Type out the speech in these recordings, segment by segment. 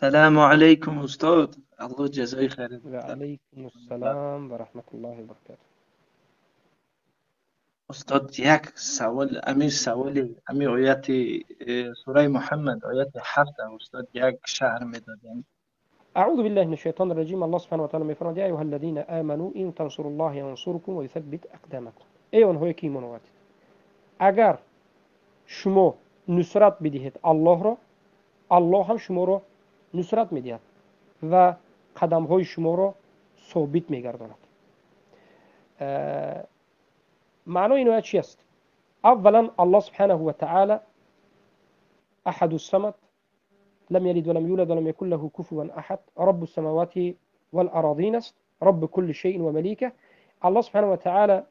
Салому алайкум, устод. Аллоҳ ҷазои хайр. Ва алайкум ассалом ва раҳматуллоҳи ва баракатуҳ. Устод, як савол, ами саволи ами ояти сураи Муҳаммад, ояти 7, устод, як шарҳ медодем. أعوذ بالله من الشيطان الرجيم. الله سبحانه وتعالى می‌فرماید: یا ایها الذین آمنوا إن تنصروا الله ينصركم ويثبت أقدامكم. ای آنهایی که ایمان آوردید، اگر شما نصرت بدهید الله را، الله هم شما را نصرت می‌دهد و قدم‌های شما را ثابت می‌گرداند. معنای این آیه چی است؟ اولا الله سبحانه و تعالی احد الصمد، لم يلد ولم يولد ولم يكن له كفوا احد، رب السماوات والارضین است، رب كل شيء و ملیکه. الله سبحانه و تعالی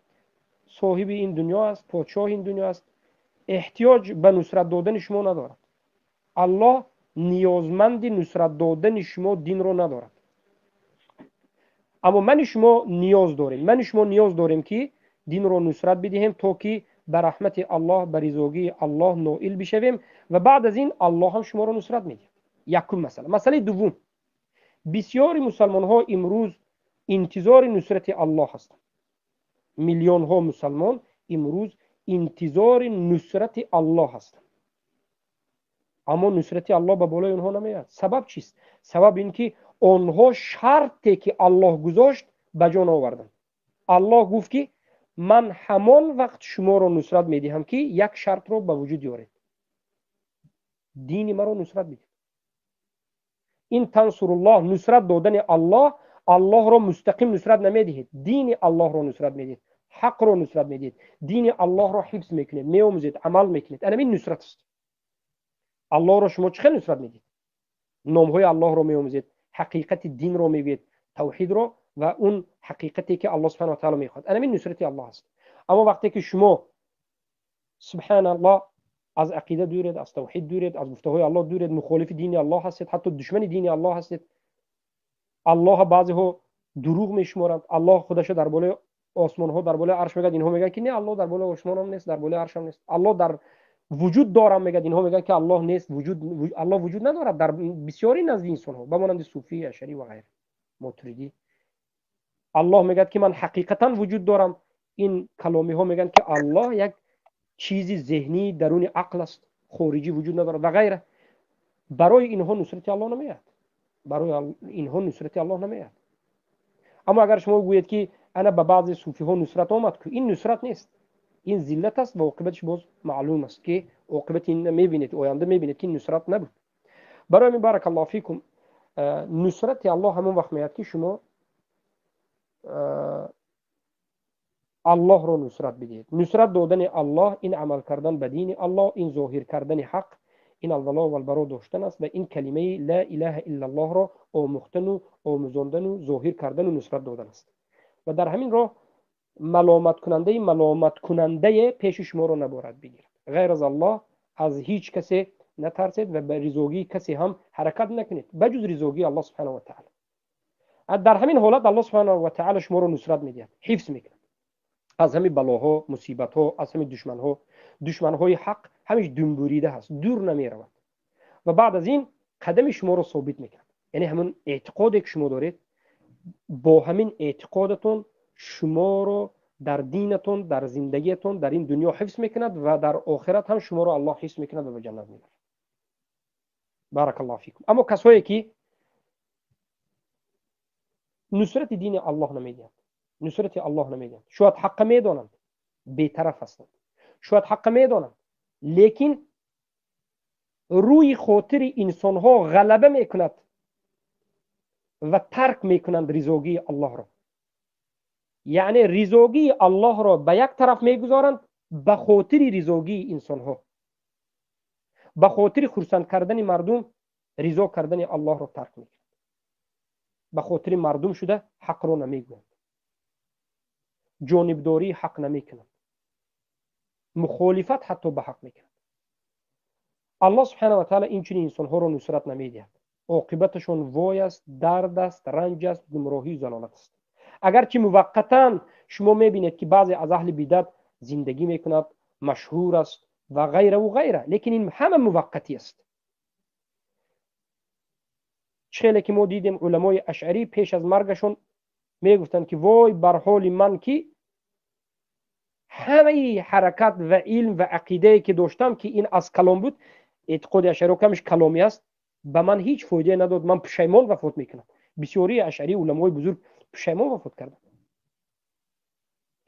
صاحب این دنیا است، پادشاه این دنیا است، احتیاج به نصرت دادن شما ندارد. الله نیازمند نصرت دادن شما دین رو ندارد. اما من شما نیاز داریم، من شما نیاز داریم که دین رو نصرت بدهیم تا که به رحمت الله، به رضاگی الله نائل بشویم و بعد از این الله هم شما رو نصرت میده. یکم مسئله. مسئله دوم، بسیاری مسلمان ها امروز انتظار نصرت الله هستند. میلیون ها مسلمان امروز انتظار نصرت الله هستند، اما نصرت الله به بالای اونها نمیاد. سبب چیست؟ سبب این که آنها شرطی که الله گذاشت به جان آوردند. الله گفت که من همان وقت شما را نصرت میدهم که یک شرط را به وجود بیارید، دین مرا نصرت بدید. این تنصر الله، نصرت دادن الله، الله را مستقیم نصرت نمیدهید، دین الله را نصرت میدهید، حق را نصرت میدهید، دین الله را حفظ میکنید، میآموزید، عمل میکنید. این نصرت است. الله را شما چه نصرت میدید؟ نامهای الله را میآموزید، حقیقت دین را میگویید، توحید را و اون حقیقتی که الله سبحانه و تعالی میخواد. این نصرت الله است. اما وقتی که شما سبحان الله از عقیده دورید، از توحید دورید، از گفته های الله دورید، مخالف دین الله هستید، حتی دشمن دین الله هستید، الله بعضی ها دروغ میشمارند، الله خودش در بالای آسمان ها، در بالای عرش میگه، اینها میگن که نه الله در بالای آسمان هم نیست، در بالای عرش هم نیست، الله در وجود دارم میگه، اینها میگن که الله نیست، وجود الله وجود ندارد در بسیاری نزد انسان ها، به مانند صوفی، اشعری و غیره، ماتریدی. الله میگه که من حقیقتا وجود دارم. این کلامی ها میگن که الله یک چیزی ذهنی درون عقل است، خارجی وجود ندارد و غیره. برای اینها نصرت الله نمیاد، برای اینها نصرت الله نمیاد. اما اگر شما بگویید که انا به بعضی صوفی ها نصرت آمد، که این نصرت نیست، این ذلت است و عاقبتش باز معلوم است که عاقبت این میبینید، آینده میبینید که نصرت نبود. برای من بارک الله فیکم، نصرت الله همون وقت میاد که شما الله رو نصرت بدهید. نصرت دادن الله این عمل کردن به دین الله، این ظاهر کردن حق، این الولا و البرا داشتن است و این کلمه لا اله الا الله را آموختن و آموزاندن و ظاهر کردن و نصرت دادن است. و در همین راه ملامت کننده پیش شما رو نباید بگیرد. غیر از الله از هیچ کسی نترسید و به رضاگی کسی هم حرکت نکنید بجز رضاگی الله سبحانه و تعالی. در همین حالت الله سبحانه و تعالی شما رو نصرت میدهد، حفظ میکند از همین بلاها، مصیبت‌ها، از همین دشمن‌ها. دشمن‌های حق همیش دنبوریده هست، دور نمی‌رود و بعد از این قدم شما رو ثابت میکند. یعنی همون اعتقادی که شما دارید، با همین اعتقادتون شما رو در دینتون، در زندگیتون، در این دنیا حفظ میکند و در آخرت هم شما رو الله حفظ میکند و به جنت میبرد. بارک الله فیکم. اما کسایی که نصرت دین الله نمیدهند، نصرت الله نمیدهند، شاید حق میدانند، بی‌طرف هستند، شاید حق میدانند، لیکن روی خاطر انسانها غلبه میکند و ترک میکنند رضاگی الله را. یعنی رضاگی الله را به یک طرف میگذارند به خاطر رضاگی انسانها، به خاطر خرسند کردن مردم رضا کردن الله را ترک میکنند، به خاطر مردم شده حق را نمیگویند، جانبداری حق نمیکنند، مخالفت حتی به حق میکنند. الله سبحانه و تعالی این چنین انسانها را نصرت نمیدهد. عاقبتشون وای است، درد است، رنج است، گمراهی و ضلالت است. اگرچه موقتا شما میبینید که بعضی از اهل بدعت زندگی میکند، مشهور است و غیره و غیره، لیکن این همه موقتی است. Чӣ хеле ки мо дидем, уламои ашъарӣ пеш аз маргашон мегуфтанд, ки вой бар ҳоли ман, ки ҳамаи ҳаракат ва илм ва ақидае ки доштам, ки ин аз калом буд, эътиқоди ашъариҳо камиш каломӣ аст, ба ман ҳеҷ фоидае надод, ман пушаймон вафот мекунам. Бисёрии ашъарӣ, уламои бузург, пушаймон вафот карданд.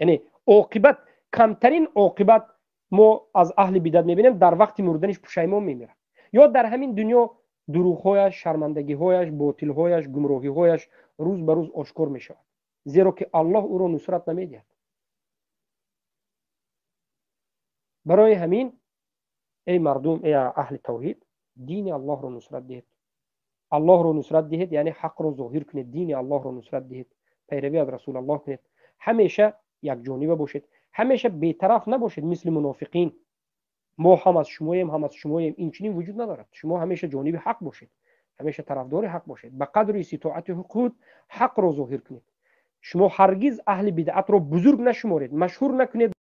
Яъне оқибат, камтарин оқибат мо аз аҳли бидат мебинем, дар вақти мурданиш пушаймон мемирад ё дар ҳамин дунё дурӯғҳояш, шармандагиҳояш, ботилҳояш, гумроҳиҳояш рӯз ба рӯз ошкор мешавад, зеро ки Аллоҳ ӯро нусрат намедиҳад. Барои ҳамин, эй мардум, эй аҳли тавҳид, дини Аллоҳро нусрат диҳед. Аллоҳро нусрат диҳед, яъне ҳақро зоҳир кунед, дини Аллоҳро нусрат диҳед, пайравӣ аз Расулаллоҳ кунед, ҳамеша якҷониба бошед, ҳамеша бетараф набошед, мисли мунофиқин. Мо ҳам аз шумоем, ҳам аз шумоем, инчунин вуҷуд надорад. Шумо ҳамеша ҷониби ҳақ бошед, ҳамеша тарафдори ҳақ бошед, ба қадри иститоати худ ҳақро зоҳир кунед. Шумо ҳаргиз аҳли бидъатро бузург нашуморед, машҳур накунед.